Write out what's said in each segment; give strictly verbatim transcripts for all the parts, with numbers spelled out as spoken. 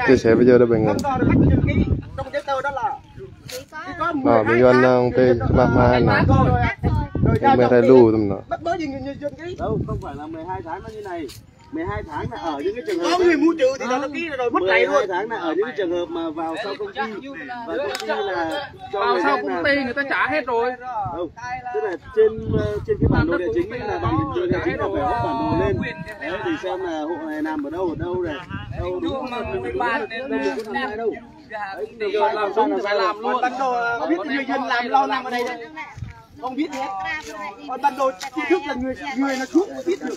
Chia sẻ video đó bạn ơi. Nọ, mình Yuan đang tê mah mah nọ. Mình mới thấy lu tụm nọ. Đâu, không phải là mười hai tháng nó như này. Mười hai tháng là ở những cái trường hợp Có người mua trừ thì nó ký rồi, mất mười hai tháng là ở những cái trường hợp mà vào sau công ty. Và công ty là cho vào người sau ta công làm ty người ta trả hết rồi. Không, tức là trên, ờ, trên cái bản đồ địa chính ấy là bản đồ địa chính là phải có bản đồ lên. Đấy, thì xem là hộ này nằm ở đâu, ở đâu này. Đâu đúng không? Đâu. Đấy, thì giờ làm sao là phải làm luôn. Bản đồ, ờ, biết người dân làm lâu năm ở đây đấy. Không biết gì hết. Còn bản đồ chính thức là người, người nó xuống mới biết được.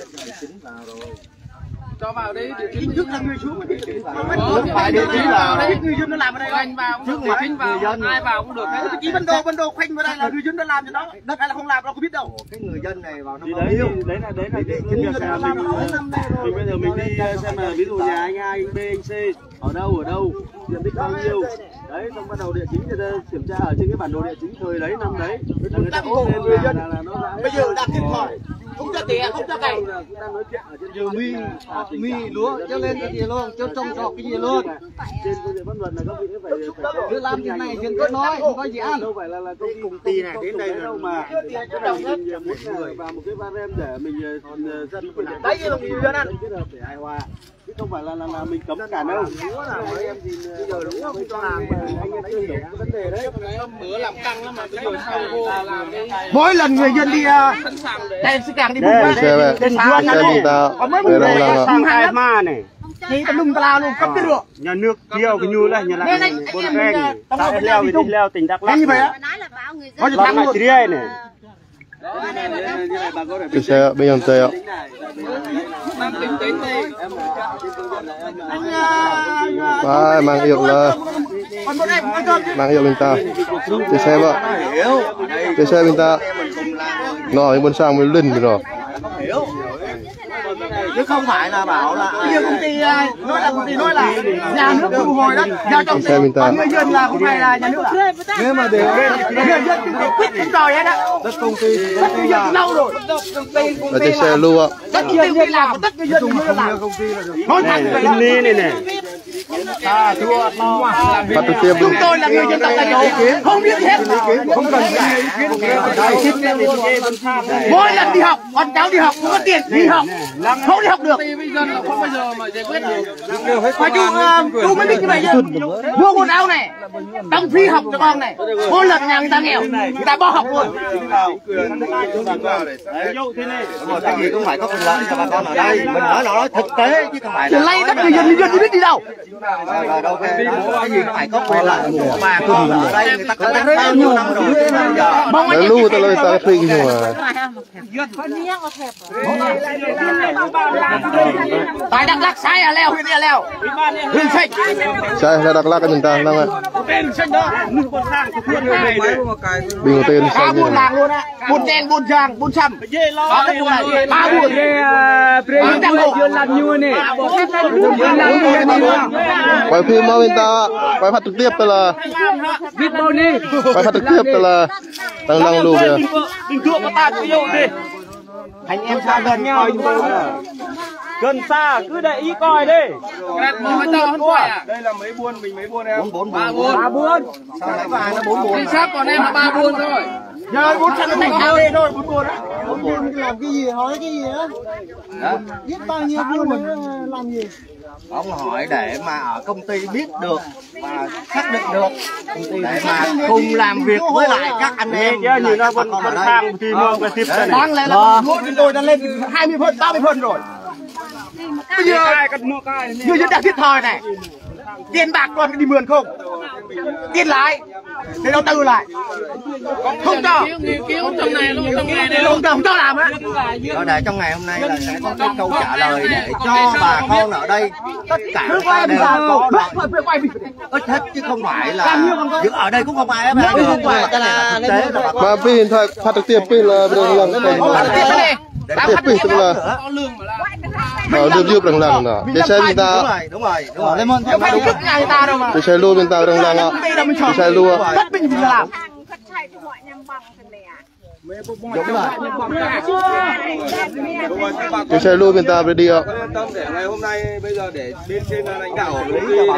Cho vào đây, địa chính thức là người xuống mới biết được. Không phải địa chính là biết người dân nó làm ở đây. Anh vào cũng được, địa chính vào, ai vào cũng được hết. Chỉ bản đồ, bản đồ khoanh vào đây là người dân nó làm cho nó. Đất hay là không làm nó không biết đâu. Cái người dân này vào nó thì bao đấy, nhiêu? Thì đấy là, đấy là cái, cái việc là mình, mình bây giờ mình đi xem là ví dụ nhà anh A, anh B, anh C ở đâu, ở đâu, diện tích bao nhiêu. Đấy, xong bắt đầu địa chính người ta kiểm tra ở trên cái bản đồ địa chính thời đấy, năm đấy là người ta ốp lên là, là, là nó ra. Bây giờ đặt điện thoại, không cho tiền, không cho cày. Giờ mì, mì lúa, cho lên cái gì luôn, cho trồng trọt cái gì luôn. Trên phương tiện pháp luật là các vị phải, phải, cứ làm thế này, dân cứ nói, không có gì ăn. Đâu phải là, là công ty này đến đây đâu mà. Cái này mình, mình muốn là vào một cái ba rem để mình, ờ, dân phương tiện kết hợp để hài hòa. Chứ không phải là, là, là mình cấm cản đâu. Anh em thì, ờ, bây giờ đúng không? Anh em chưa hiểu cái vấn đề đấy. Bữa làm căng lắm mà bây giờ sau vô là làm đi. Mỗi lần người dân đi, ờ, sẵn sàng để đây, sẵn sàng đi mua. Nè, xe, xe đi ta, xe đồng lòng ạ. Sang cái ma này. Chỉ tao lung tao lao luôn, cấm cái rượu. Nhà nước kêu cái nhu là nhà làm buôn keng. Tại Ea Leo, tỉnh Đắk Lắk. Như vậy á. Có gì thắng luôn. Chia sẻ, bây giờ chia sẻ. Ba, mang iŏk lĕ. Mang iŏk ƀing ta. Chia sẻ ƀă. Chia sẻ ƀing ta. Nô, ƀing ƀôn sang ƀing lin ƀing nô. Chứ không phải là bảo là bây giờ công ty, à, nói là công ty nói là nhà nước thu hồi đó, giao cho công ty, còn người dân là không phải là nhà nước à? Nếu mà để người dân chúng tôi quyết định rồi hết á. Đất công ty, đất công ty là lâu rồi. Là chia sẻ luôn ạ. Đất người dân làm, đất người dân chúng tôi làm. Nói thẳng vậy đó. Này, này, này. Phát trực tiếp. Chúng tôi là người dân tộc tại chỗ, không biết gì hết. Không cần ý kiến. Mỗi lần đi học, con cháu đi học, không có tiền đi học, không đi học được. Mà chú, ờ, chú mới biết như vậy chứ. Mua quần áo này, đóng phí học cho con này. Mỗi lần nhà người ta nghèo, người ta bỏ học luôn. Ví dụ thế này. Đúng rồi, cái gì cũng phải có quyền lợi cho bà con ở đây. Mình nói, nói thực tế chứ không phải là lấy đất người dân, người dân chưa biết đi đâu. Ờ, đâu, cái, cái gì cũng phải có quyền lợi của bà con ở đây, người ta cũng đã bao nhiêu năm rồi. Mong anh em lu ta lơi ta kri ñu à. Tại Đắk Lắk, xã Ea Leo, huyện Ea Leo, huyện Sênh. Xã Ea Leo, Đắk Lắk, mình ta năng ạ. Bình tên xã buôn làng luôn á. Buôn Đen, Buôn Giang, Buôn Săm. Ba buôn. Ba buôn. Quay phim mau mình ta, quay phát trực tiếp ta là. Quay phát trực tiếp ta là. Tăng năng lu kìa. Anh em xa gần coi chúng tôi. Gần xa cứ để ý coi đi. Đây là mấy buôn, mình mấy buôn em? Bốn, bốn buôn. Ba buôn. Ba buôn. Sao lại có hai nó bốn buôn? Chính xác, còn em là ba buôn thôi. Giờ bốn trăm nó thành hai thôi, bốn buôn á. Bốn buôn làm cái gì, hỏi cái gì á? Hả? Biết bao nhiêu buôn làm gì? Ông hỏi để mà ở công ty biết được và xác định được để mà cùng làm việc với lại các anh em. Đáng lẽ là lúa chúng tôi đã lên hai mươi phần, ba mươi phần rồi. Bây giờ, giờ, giờ đang thiệt thòi này. Tiền bạc còn đi mượn không? Tiền lãi để đầu tư lại. Không cho. Nghiên cứu trong này luôn, trong này này. Không cho, không cho làm á. Ở đây trong ngày hôm nay là sẽ có cái câu trả lời để cho bà con ở đây, tất cả chúng ta đều có lợi ích hết, chứ không phải là ở đây cũng không ai ép ai được. Không phải là thực tế là bà con. Mà pin thôi, phát trực tiếp pin là Phát trực tiếp pin tức là. Ờ, được giúp rằng lăng nè. Để xe mình ta. Đúng rồi, đúng rồi, đúng rồi. Để xe luôn mình ta rằng lăng ạ. Để xe luôn. Chia sẻ lui bên ta đi ạ. Quan tâm để ngày hôm nay bây giờ để bên trên lãnh đạo của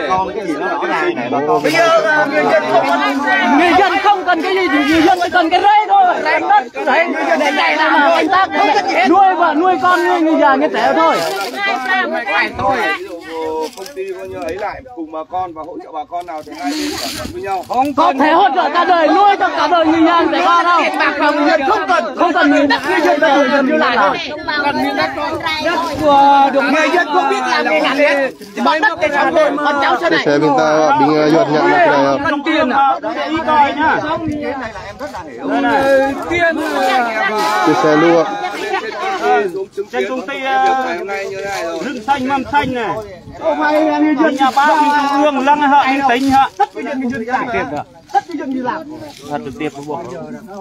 công ty để bây giờ người dân không cần, người dân không cần cái gì, người dân chỉ cần cái rẫy thôi, rẫy đất, rẫy để cày làm canh tác, nuôi và nuôi con, nuôi người già, người trẻ thôi. Công ty coi như ấy lại cùng bà con và hỗ trợ bà con nào thì hai bên thỏa thuận với nhau. Không có thể hỗ trợ cả đời, nuôi cho cả đời người già, người trẻ con đâu. Không cần, không cần miền đất, người dân, người dân, người dân. Đất của người dân không biết làm gì làm hết. Chỉ bằng đất để sống thôi, còn cháu sau này. Chia sẻ bên ta, bên, ờ, Yuan nhá, là cái này, ờ. Cần tiền à? Ý coi nhá. Đây này. Tiền, ờ, chia sẻ luôn ạ. Trên công ty, ờ, rừng xanh, mâm xanh này. Không phải là người dân. Nhà báo, trung ương, lăng hả, tỉnh hả? Tất cả người dân làm. Rất là dân đi làm. Thật trực tiếp với bọn.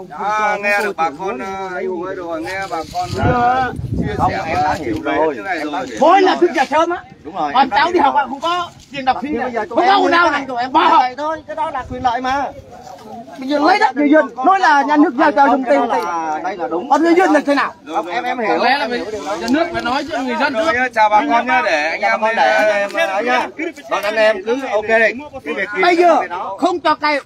Đó, nghe được bà con, ờ, anh Hùng ơi, rồi nghe bà con, ờ, chia sẻ và trình bày như này rồi. Bố là thức dậy sớm á. Đúng rồi. Còn cháu đi học không có tiền đọc phí. Không có quần áo này. Bỏ học thôi, cái đó là quyền lợi mà. Bây giờ lấy đất người dân, nói là nhà nước giao cho dùng tiền. Đây là đúng. Còn người dân là thế nào? Em, em hiểu. Có lẽ là nhà nước phải nói cho người dân trước. Rồi, chào bà con nhá, để anh em, ờ, nhá. Còn anh em cứ ok. Cái việc gì bây giờ không cho cày,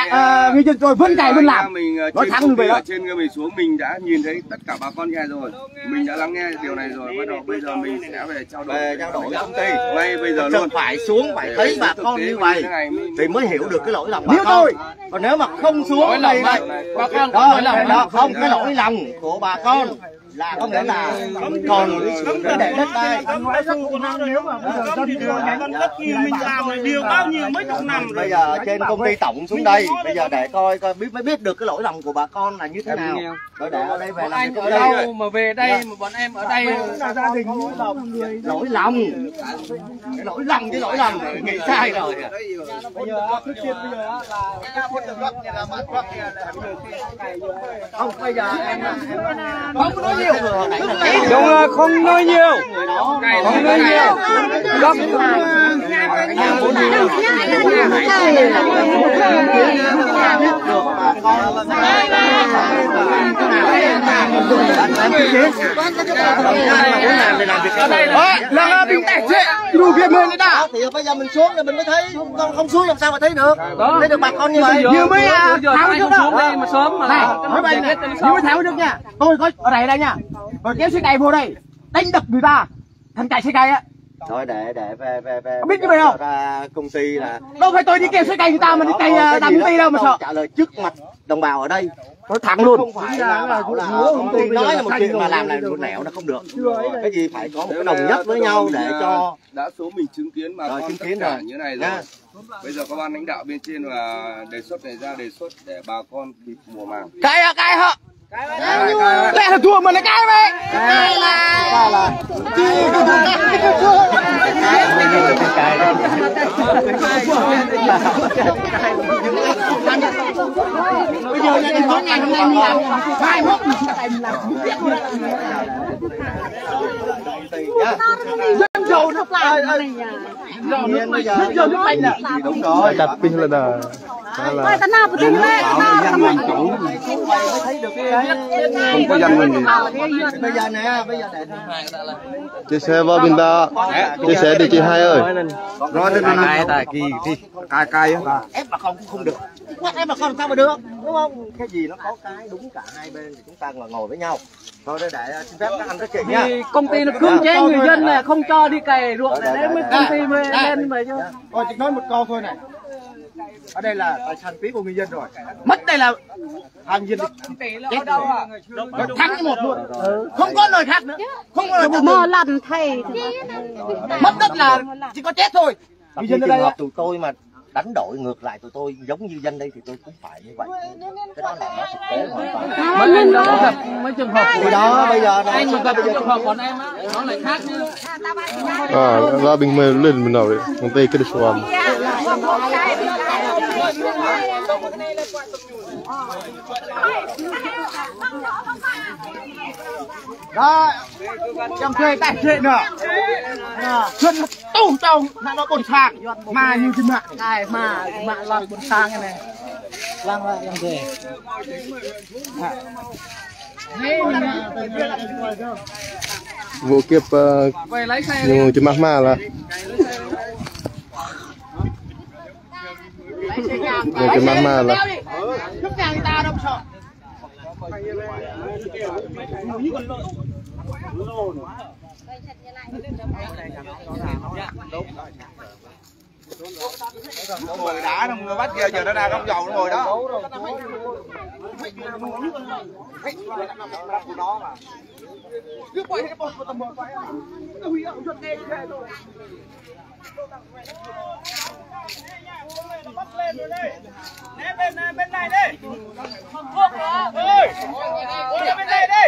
ờ, người dân rồi vẫn cày vẫn làm. Nói thẳng như vậy đó. Trên người mình xuống, mình đã nhìn thấy tất cả bà con như này rồi. Mình đã lắng nghe điều này rồi. Bắt đầu bây giờ mình sẽ về trao đổi, về trao đổi với công ty ngay bây giờ luôn. Phải xuống, phải thấy bà con như vậy thì mới hiểu được cái lỗi lầm bà con. Còn nếu mà không xuống thì bà con đó, đó, không, cái lỗi lầm của bà con là có nghĩa là còn cái để đất đai. Nếu mà bây giờ dân thì mình làm điều bao nhiêu mấy chục năm rồi. Bây giờ trên công ty tổng xuống đây, bây giờ để coi coi biết, mới biết được cái lỗi lầm của bà con là như thế nào. Rồi để ở đây về làm việc ở đây mà về đây mà bọn em ở đây là gia đình. Lỗi lầm. Lỗi lầm chứ lỗi lầm, nghĩ sai rồi. Bây giờ trước tiên bây giờ là không, bây giờ em, em không có nói nhiều. Đúng là không nói nhiều. Không nói nhiều. Gấp. Ơ, là bình tĩnh chứ. Rủ việc mình đã. Thì bây giờ mình xuống là mình mới thấy, không, không xuống làm sao mà thấy được. Thấy được bà con như vậy. Như mới, à, tháo trước đó. Này, nói vậy này, như mới tháo trước nha. Tôi có ở đây, đây nha. Rồi kéo xe cày vô đây, đánh đập người ta, thằng chạy xe cày á. Thôi để, để về, về, về. Không biết như vậy không? Ra công ty là đâu phải tôi đi kéo xe cày người ta mà đi cày, à, làm công ty đâu mà sợ. Trả lời trước mặt đồng bào ở đây. Nói thẳng luôn. Không phải là bảo là công ty nói là một chuyện mà làm là một nẻo là không được. Cái gì phải có một cái đồng nhất với nhau để cho đã số mình chứng kiến mà con chứng kiến cả như này rồi. Bây giờ các ban lãnh đạo bên trên là đề xuất này ra, đề xuất để bà con kịp mùa màng. Cai hả, cai hả? Lẽ là thua mà nó cai vậy. Bây giờ là đến tối ngày hôm nay mình làm, mai mốt mình sẽ làm tiếp. Dân giàu nó phải. Bây giờ nước lạnh nè. Đúng rồi. Đặt pin lên nè. Đó là không có dân mình gì. Bây giờ nè, bây giờ để chia sẻ với bên ta. Chia sẻ đi chị hai ơi. Rồi, cai, cai, cai, cai, cai. Ép bà con cũng không được. Ép bà con sao mà được, đúng không? Cái gì nó có cái đúng cả hai bên thì chúng ta ngồi, ngồi với nhau. Thôi, để, để xin phép các anh các chị nha. Vì công ty nó cưỡng chế người dân này, không cho đi cày ruộng này, đấy mới công ty mới lên mà chứ. Ôi, chỉ nói một câu thôi này. Ở đây là tài sản quý của người dân rồi. Mất đây là hàng dân chết rồi. Thắng như một luôn. Không có nơi khác nữa. Không có nơi khác nữa. Mò lăn thầy. Mất đất là chỉ có chết thôi. Người dân ở đây á. Trường hợp tụi tôi mà đánh đổi ngược lại tụi tôi giống như dân đây thì tôi cũng phải như vậy. Cái đó là nó thực tế hoàn toàn. Mấy anh đó gặp mấy trường hợp của đó bây giờ này, anh mà gặp trường hợp bọn em á, nó lại khác chứ. À, là bình minh lên mình nói công ty cái số. Đó, trong thuê tài trệ nữa. Đó, chuyên một tủ trong, nó, nó bồn sang. Mà như thế mà. Ai mà, mà lo bồn sang này. Lăng lăng deh. Ơ. Ƀu kơyâo, ơ, ñu čơmah hmua lah. Ñu čơmah hmua lah. Mười đã, nó bắt kìa, giờ nó đang trong vòng nó mười đó. Né bên, né bên này đi. Ôi, ôi, bên này đi.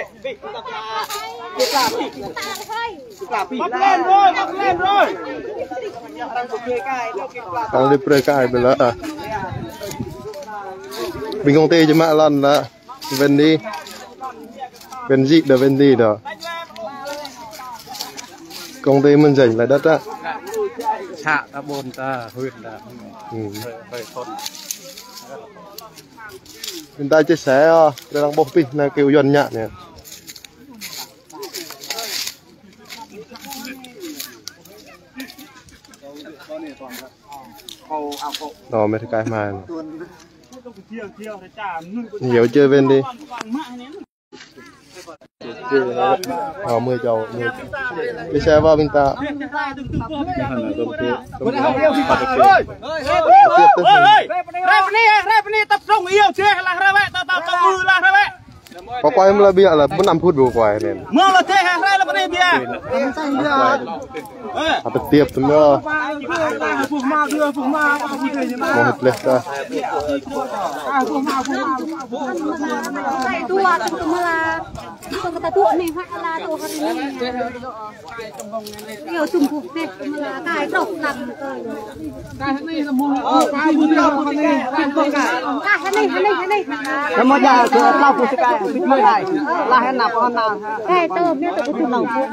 Mắc lên rồi, mắc lên rồi. Kông đi brơi kơ ai ƀơi lŏn. Ƀing kông tê čơmah lŏn lah. Ven đi. Ven djik đah, ven đi đah. Công ty mình giành lại đất á. Xã ta, ƀôn ta, huyện ta. Ừ. Hơi, hơi thôn. Hiện tại chia sẻ, ờ, đang bốc pin là kêu Yuan nhạn nè. Đó, mấy cái mai này. Nhiều chưa bên đi. Ờ, mười triệu, mười triệu. Cái xe vào bên ta. Rai pơ anai, rai pơ anai, tập trung, iâu deh, lah rai wơ̆t, ta, ta, ta, lah rai wơ̆t. Pơkua em lah biă lah, bốn năm phút ƀu kuai anai. Mơ̆ lah deh, rai lah pơ anai biă. Ăt tơtiăp tơm yơh. Mơ̆ hơt leh ta. Tua tơm tơm lah. Tơm kơ ta tua anai, hă lah tua hari anai. Iâu tơm buh deh, tơm lah kai trŏk lăng. Kai anai, anai, anai. Tơm mơ̆ ja, kơ tơm buh deh kai, bit mơ̆ kai. Lah anai, pơhon anai. Ê, tơm anai tơm buh deh.